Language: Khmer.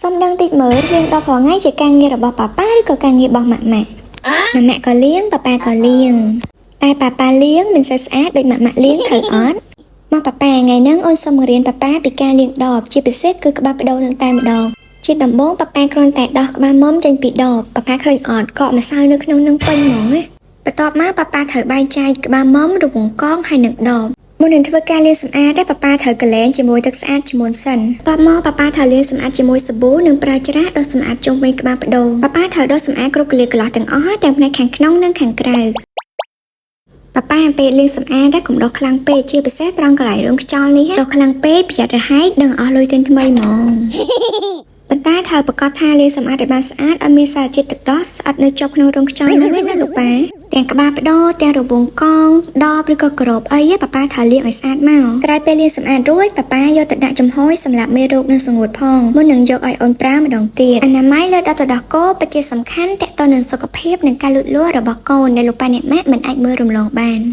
សុំដឹងតិចមើលលាងដបរាល់ថ្ងៃជាការងាររបស់ប៉ាប៉ាឬក៏ការងាររបស់ម៉ាក់ម៉ាក់ម៉ាក់ម៉ាក់ក៏លាងប៉ាប៉ាក៏លាងតែប៉ាប៉ាលាងមិនសូវស្អាតដូចម៉ាក់ម៉ាក់លាងត្រូវអត់មកប៉ាប៉ាថ្ងៃហ្នឹងអូនសុំបង្រៀនប៉ាប៉ាពីការលាងដបជាពិសេសគឺក្បាលប្ដូរនឹងតែម្ដងជាដំបូងប៉ាប៉ាគ្រាន់តែដោះក្បាលមុំចេញពីដបប៉ាប៉ាឃើញអត់កកម្សៅនៅក្នុងនឹងពេញហ្មងណាបន្ទាប់មកប៉ាប៉ាត្រូវបែងចែកក្បាលមុំរង្វង់កងហើយនឹងដបមុននឹងធ្វើការលាងសម្អាតទេប៉ាប៉ាត្រូវកលែងជាមួយទឹកស្អាតជាមុនសិនបន្ទាប់មកប៉ាប៉ាត្រូវលាងសម្អាតជាមួយសាប៊ូនិងប្រើច្រាសដុសសម្អាតជុំវិញក្បាលប្ដូរប៉ាប៉ាត្រូវដុសសម្អាតគ្រប់កលៀកកន្លោះទាំងអស់ទាំងផ្នែកខាងក្នុងនិងខាងក្រៅប៉ាប៉ាពេលលាងសម្អាតតែកុំដុសខ្លាំងពេកជាពិសេសត្រង់កន្លែងរោងខ្យល់នេះដុសខ្លាំងពេកប្រយ័ត្នរហែកដឹងអស់លុយទិញថ្មីហ្មង ប៉ុន្តែត្រូវប្រកាសថាលាងសម្អាតឲ្យបានស្អាតឲ្យមានសារជាតិទឹកដោះស្អិតនៅជាប់ក្នុងរោងខ្យល់ហ្នឹងឯណាលោកប៉ាទាំងក្បាលប្ដូរទាំងរង្វង់កងដបឬក៏ក្របអីប៉ាប៉ាត្រូវលាងឲ្យស្អាតមកក្រោយពេលលាងសម្អាតរួចប៉ាប៉ាយកទៅដាក់ចំហុយសម្រាប់មេរោគនិងសង្ងួតផងមុននឹងយកឲ្យអូនប្រើម្ដងទៀតអនាម័យលើដបទឹកដោះគោពិតជាសំខាន់ទាក់ទងនឹងសុខភាពនិងការលូតលាស់របស់កូនដែលលោកប៉ាអ្នកម៉ាក់មិនអាចមើលរំលងបាន។